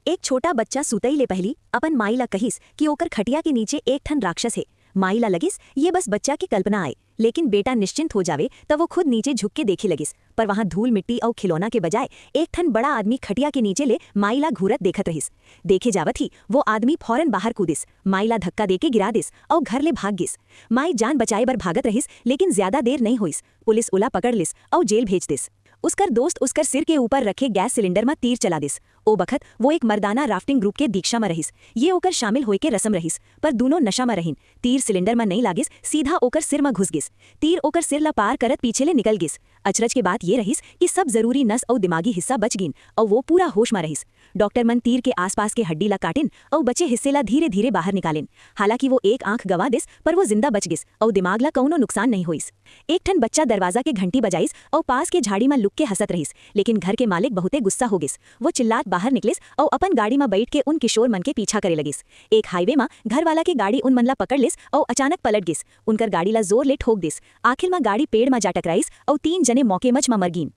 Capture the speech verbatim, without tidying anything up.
एक छोटा बच्चा सुतई ले पहिली अपन माई ला कहिस कि ओकर खटिया के नीचे एक ठन राक्षस हे। माई ला लगिस, ये बस बच्चा के कल्पना आय, लेकिन बेटा निश्चिंत हो जावे, त वो खुद नीचे झुक के देखे लगिस, पर वहां धूल मिट्टी अउ खिलौना के बजाय एक ठन बड़ा आदमी खटिया के नीचे ले माई ला घूरत देखत रहिस। देखे जावत ही वो आदमी फौरन बाहर कूदिस, माई ला धक्का देके गिरा दिस अउ घर ले भाग गिस। माई जान बचाए बर भागत रहिस, लेकिन ज्यादा देर नइ होइस, पुलिस उला पकड़ लिस अउ जेल भेज दिस। उसकर दोस्त उसकर सिर के ऊपर रखे गैस सिलेंडर म तीर चला दिस। ओ बखत वो एक मर्दाना राफ्टिंग ग्रुप के दीक्षा म रहिस। ये ओकर शामिल होए के रसम रहिस, पर दूनों नशा म रहिन। तीर सिलेंडर म नइ लागिस, सीधा ओकर सिर म घुस गिस। तीर ओकर सिर ला पार करत पीछे ले निकल गिस। अचरज के बात ये रहिस कि सब जरूरी नस अउ दिमागी हिस्सा बच गीन अउ वो पूरा होश म रहिस। डॉक्टर मन तीर के आसपास के हड्डी ला काटिन अउ बचे हिस्से ला धीरे-धीरे बाहर निकालिन। हालांकि वो एक आंख गंवा दिस, पर वो जिंदा बच गिस अउ दिमाग ला कउनो नुकसान नइ होइस। एक ठन बच्चा दरवाजा के घंटी बजाइस अउ पास के झाड़ी म लुक के हंसत रहिस, लेकिन घर के मालिक बहुते गुस्सा हो गिस। वो चिल्लात बाहर निकलिस अउ अपन गाड़ी म बइठ के उन किशोर मन के पीछा करे लगिस। एक हाईवे म घर वाला के गाड़ी उन मन ला पकड़ लिस अउ अचानक पलट गिस। उनकर गाड़ी ला जोर ले ठोक दिस। आखिर म गाड़ी पेड़ म जा टकराइस अउ तीन जने मौके मच म मर गीन।